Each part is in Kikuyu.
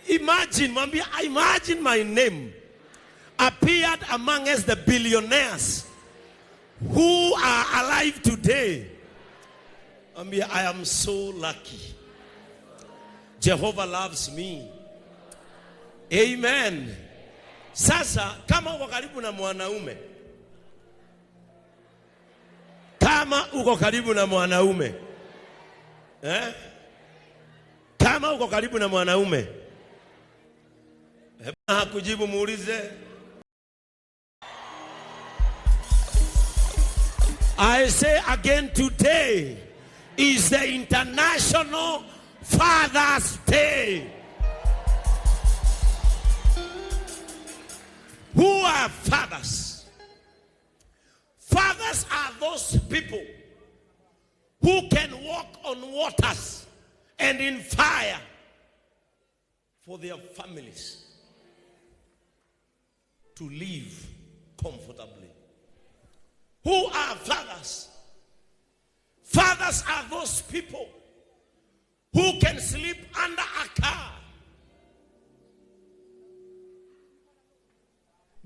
Imagine, mwambie, imagine my name appeared among us the billionaires who are alive today. Mwambie, I am so lucky. Jehovah loves me. Amen. Sasa kama uko karibu na mwanaume, kama uko karibu na mwanaume, eh? Kama uko karibu na mwanaume, hakujibu muulize. I say again, today is the International Father's Day. Who are fathers? Fathers are those people who can walk on waters and in fire for their families to live comfortably. Who are fathers? Fathers are those people who can sleep under a car,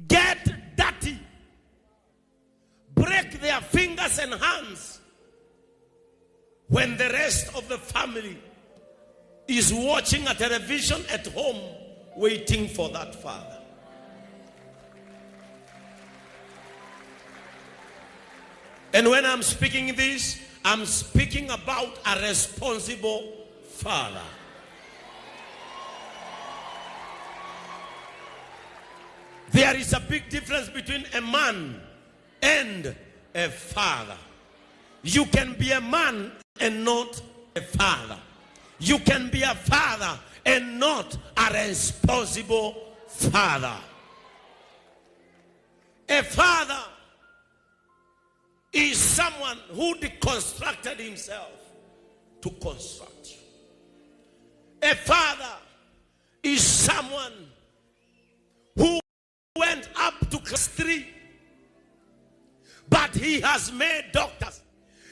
get dirty, break their fingers and hands when the rest of the family is watching a television at home waiting for that father. And when I'm speaking this, I'm speaking about a responsible father. There is a big difference between a man and a father. You can be a man and not a father. You can be a father and not a responsible father. A father is someone who deconstructed himself to construct you. A father is someone who went up to class 3, but he has made doctors,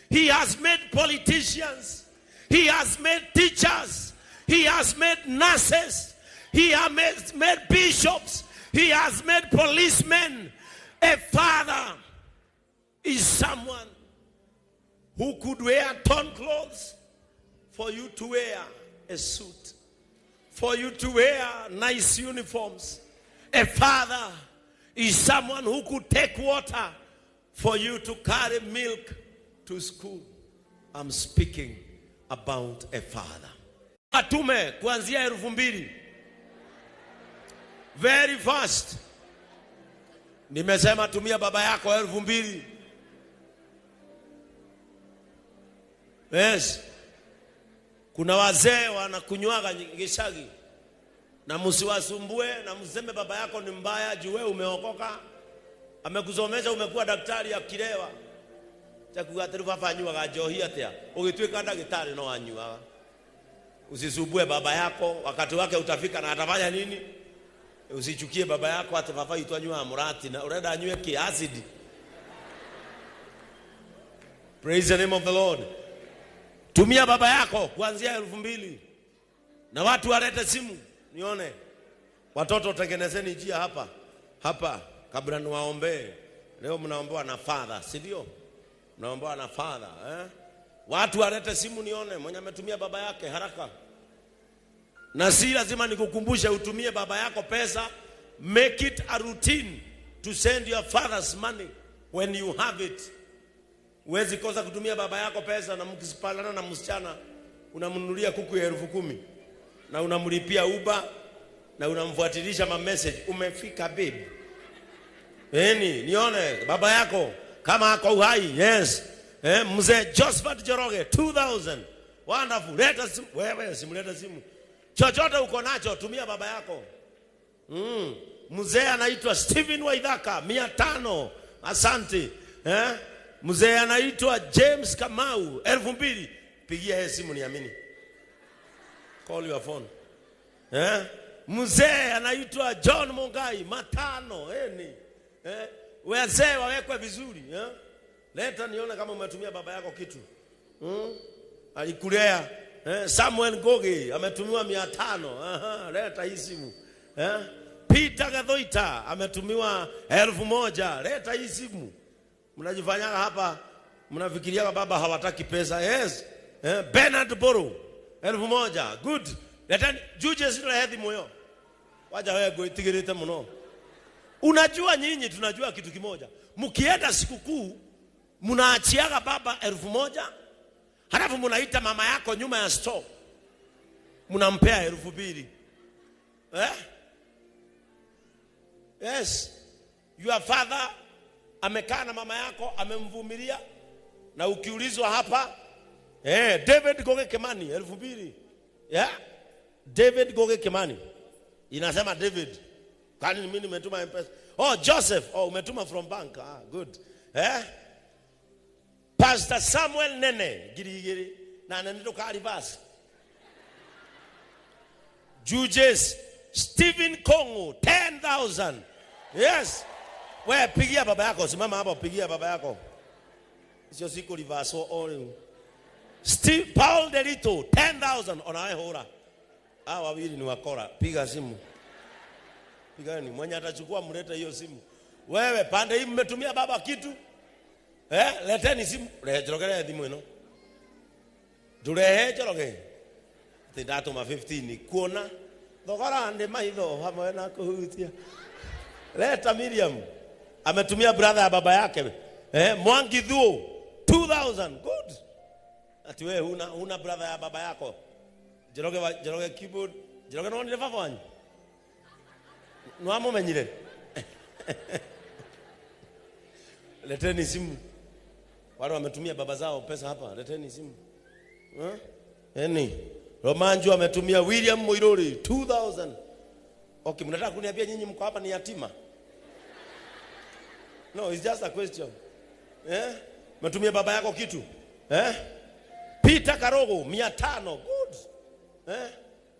he has made politicians, he has made teachers, he has made nurses, he has made bishops, he has made policemen. A father is someone who could wear torn clothes for you to wear a suit, for you to wear nice uniforms. A father is someone who could take water for you to carry milk to school. I'm speaking about a father. Atume kuanzia 2000. Very fast. Nimesema tumia baba yako 2000. Yes. Kuna wazee wanakunywaga gishagi. Na msiwasumbue na mseme baba yako ni mbaya juu wewe umeokoka. Amekusomesha umekuwa daktari akilewa. Chakuga atĩ baba anyuaga njohi atĩa? Ũgĩtuĩka ndagĩtarĩ no anyuaga. Usisumbue baba yako, wakati wake utafika na atafanya nini? Usichukie baba yako ati baba itu anyuaga murati na urenda anyue ki acid. Praise the name of the Lord. Tumia baba yako kuanzia 2000. Na watu walete simu nione. Watoto tengenezeni njia hapa. Hapa kabla niwaombee. Leo mnaombewa na father, si ndio? Mnaombewa na father, eh? Watu walete simu nione mwenye ametumia baba yake haraka. Na si lazima nikukumbushe utumie baba yako pesa. Make it a routine to send your father's money when you have it. Huwezi kosa kutumia baba yako pesa, na mkisipalana na msichana unamnunulia kuku ya 10,000 na unamlipia Uber na unamfuatilisha ma message, umefika babe. Eni nione baba yako kama ako uhai. Yes. Mzee Josephat Joroge 2000. Wonderful. Leta simu. Wewe simleta simu. Chochote uko nacho tumia baba yako. Mzee anaitwa Steven Waithaka 500. Asante. Mzee anaitwa James Kamau 2000. Pigia yeye simu niamini. Call your phone. Mzee anaitwa John Mungai 500. Eni. Wazee wawekwe vizuri, Leta nione kama umetumia baba yako kitu. Alikulea. Samuel Ngogi ametumiwa 500. Aha, leta hii simu. Peter Gathoita ametumiwa 1000. Leta hii simu. Mnajifanyaga hapa, mnafikiriaga baba hawataki pesa. Yes. Bernard Boro 1000. Good. Letani Jujes rehe thimu yo. Waja wewe ngwitigirite muno. Unajua nyinyi tunajua kitu kimoja. Mkienda sikukuu mnaachiaga baba 1000, halafu mnaita mama yako nyuma ya store, mnampea 2000. Eh? Yes. Your father amekaa na mama yako amemvumilia, na ukiulizwa hapa David Goge Kimani 2000. Yeah? David Goge Kimani. Inasema David. Kwani mimi nimetuma M-Pesa? Oh, Joseph. Oh, umetuma from bank. Ah, good. Eh? Pastor Samuel Nene 2000 na nene ndukari basi. Jujes Stephen Kongo 10,000. Yes. We pigia baba yako, simama hapo pigia baba yako. Sio siku reverse all. Steve Paul Delito 10,000 ona wewe hura. Hawa wawili ni wakora. Piga simu. Pigani, mwenye atachukua mlete hiyo simu. Wewe pande hii mmetumia baba kitu? Leteni simu. Rehe njorogere thimu ino. Ndurehe njoroge. Ati ndatũma 15 kuona thogora ndĩ maitho hamwe na kũhutia. Leta Miriam. Ametumia brother ya baba yake. Mwangi Thuo 2000. Good. Ati wewe huna brother ya baba yako. Njoroge wa Njoroge keyboard. Njoroge no nire baba wanyu. Nwamumenyire. Leteni simu. Wale wametumia baba zao pesa hapa, leteni simu. Eni. Romanju ametumia William Muiruri 2000. Okay, mnataka kuniambia nyinyi mko hapa ni yatima? No, it's just a question. Umetumia baba yako kitu? Peter Karogo 500. Good.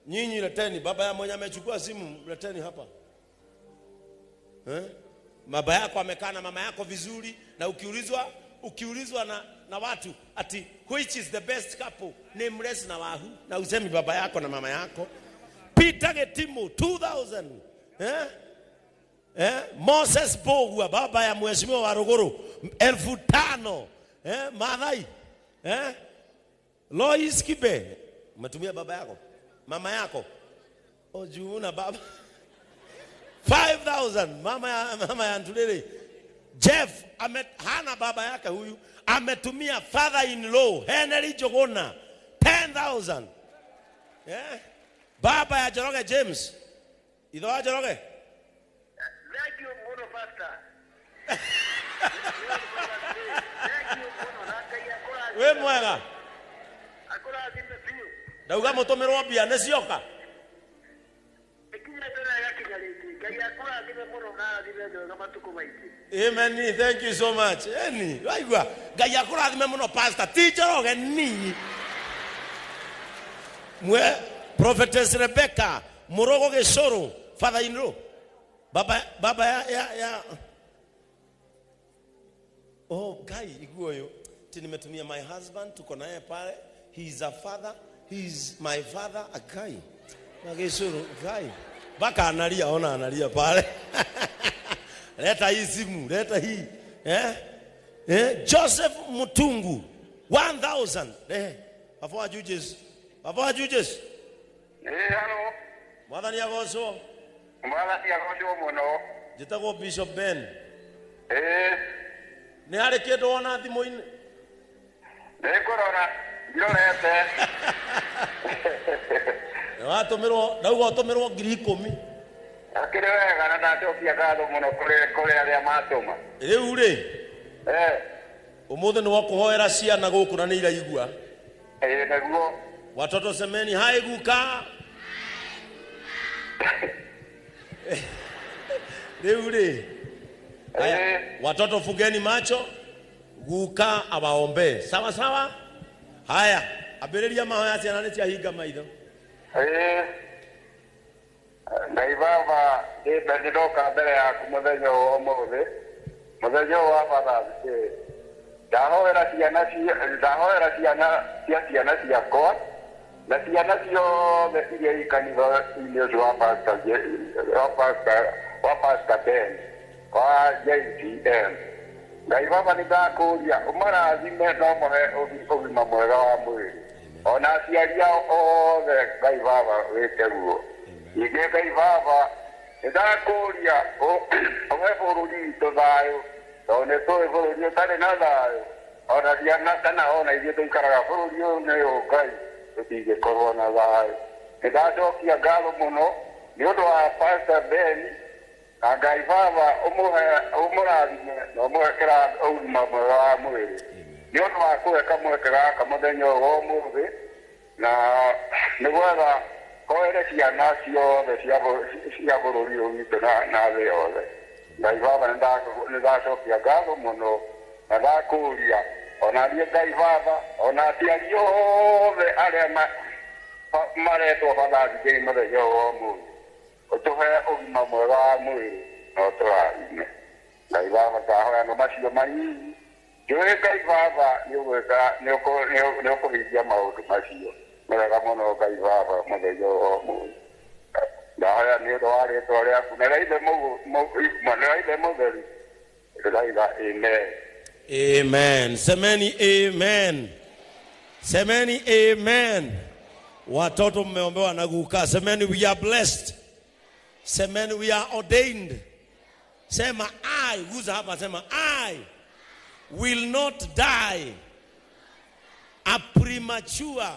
Nyinyi leteni baba ya mwenye amechukua simu, leteni hapa. Baba yako amekaa na mama yako vizuri, na ukiulizwa na watu ati which is the best couple, nameless na wahu, na usemi baba yako na mama yako. Peter Getimu 2000. Moses Bogwa baba ya mheshimiwa wa Ruguru 5000. Mathai. Lois Kibe, umetumia baba yako, mama yako. Oh, juu una baba 5000 mama ya Ntulele. Jeff hana baba yake huyu, ametumia father in law Henry Jogona 10,000. Baba ya Njoroge James. Itho wa Njoroge. Thank you muno, Pastor. Thank you muno. Na Ngai akũrathime. We mwega. Akũrathime biũ. Ndauga mũtũmĩrwo mbia nĩ cioka. Ĩkinyĩte na ĩgakinya rĩngĩ. Ngai akũrathime mũno na arathime Njoroge matukũ maingĩ. Amen. Thank you so much. Eni, waigua. Ngai akũrathime mũno pastor. Ti Njoroge ni. Mwe Prophetess Rebecca Murogo Gĩcũrũ, father in law. Baba ya. Oh, Ngai iguo yo. Ti nimetumia my husband, tuko naye pale. He is a father. He is my father, a guy. Na Gĩcũrũ, Ngai. Baka analia, ona analia pale. Leta hii simu, leta hii. Joseph Mutungu 1000. Baba Jujes. Baba Jujes. Halo. Mwathani agocwo. Mwathani agocwo mũno. Njĩtagwo Bishop Ben. Nĩ harĩ kĩndũ wona thimũ-inĩ? Nĩngũrora ndorete. Watũmĩrwo, ndauga ũtũmĩrwo 10,000. Akĩrĩ wega na ndacokia ngatho mũno kũrĩ arĩa matũma. Rĩu rĩ, ũmũthĩ nĩ wakũhoera ciana gũkũ na nĩ iraigua. Nĩguo. Watoto semeni hai guka. Rĩu rĩ, haya, watoto fungeni macho, guka awaombee. Sawa sawa? Haya, ambĩrĩria mahoya ciana nĩ ciahinga maitho. Ngai baba, nĩ ndoka mbere yaku mũthenya ũyũ ũmũthĩ, mũthenya ũyũ wa Father's Day. Ndahoera ciana cia ciana ciakwa. Na ciana ciothe iria i kanitha-inĩ ũcio wa Pastor wa Pastor Ben wa JTM. Ngai Baba nĩ ndakũria ũmarathime na ũmahe ũgima mwega wa mwĩrĩ. Ona aciari ao othe Ngai Baba wĩke guo. Ningĩ Ngai Baba nĩ ndakũria ũhe bũrũri witũ thayũ tondũ nĩ tũĩ bũrũri ũtarĩ na thayũ ona ciana kana ona ithuĩ tũikaraga bũrũri ũyũ nĩ ũyũ Ngai tũtingĩkorwo na thayũ. Nĩ ndacokia ngatho mũno nĩ ũndũ wa Pastor Ben na Ngai Baba ũmũrathime na ũmũhe ũgima mwega wa mwĩrĩ nĩ ũndũ wa kũhe kamweke gaka mũthenya ũyũ wa ũmũthĩ na nĩgetha hoere ciana ciothe cia bũrũri ũyũ witũ na thĩ yothe. Ngai Baba nĩ ndacokia ngatho mũno na ndakũria ona niĩ Ngai Baba ona aciari othe arĩa maretwo Father's Day mũthenya ũyũ wa ũmũthĩ ũtũhe ũgima mwega wa mwĩrĩ na ũtũrathime. Ngai Baba ndahoya no macio manini njũĩ Ngai Baba nĩ ũkũhingia maũndũ macio nĩ wega mũno Ngai Baba mũthenya ũyũ wa ũmũthĩ. Ndahoya nĩ ũndũ wa rĩtwa rĩaku na rĩa Ithe mũtheru ndĩrauga amen. Amen. Semeni amen. Semeni amen. Watoto mmeombewa na guka. Semeni we are blessed. Semeni we are ordained. Sema I, guza hapa, sema I will not die a premature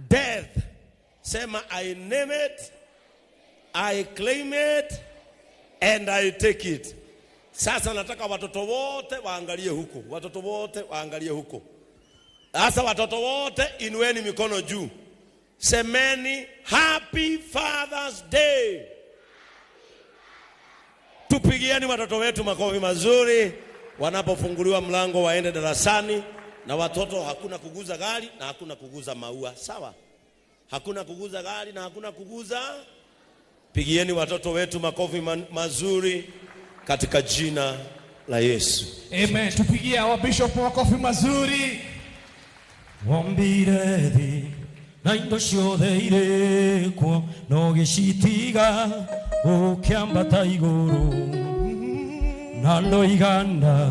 death. Sema I name it, I claim it, and I take it. Sasa nataka watoto wote waangalie huku, watoto wote waangalie huku. Sasa watoto wote inueni mikono juu, semeni Happy Father's Day. Tupigieni watoto wetu makofi mazuri wanapofunguliwa mlango waende darasani. Na watoto, hakuna kuguza gari na hakuna kuguza maua, sawa? Hakuna kuguza gari na hakuna kuguza. Pigieni watoto wetu makofi mazuri katika jina la Yesu. Amen. Tupigie our bishop makofi mazuri. Wombire thĩ na indo ciothe irĩ kuo no gĩcitiga ũkĩambata igũrũ na ndũigana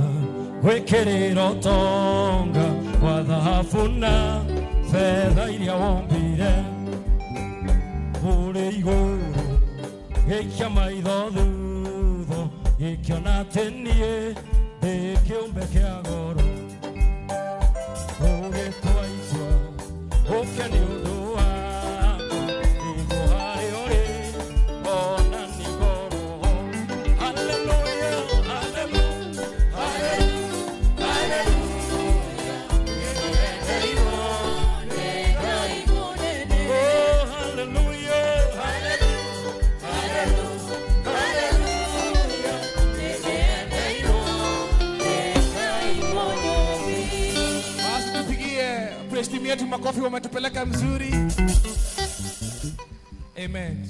gwĩkĩrĩra ũtonga wa thahabu na betha iria wombire ũrĩ igũrũ gĩikia maitho thutha gĩkĩona atĩ niĩ ndĩ kĩũmbe kĩa goro ũgĩtua itua ũke nĩ ũndũ wakwa nĩguo harĩ ũrĩ ona nĩngorwo ho. Haleluya, haleluya, haleluya, haleluya. Oh, haleluya, haleluya, haleluya. Basi tupigie praise team yetu makofi, wametupeleka mzuri. Amen.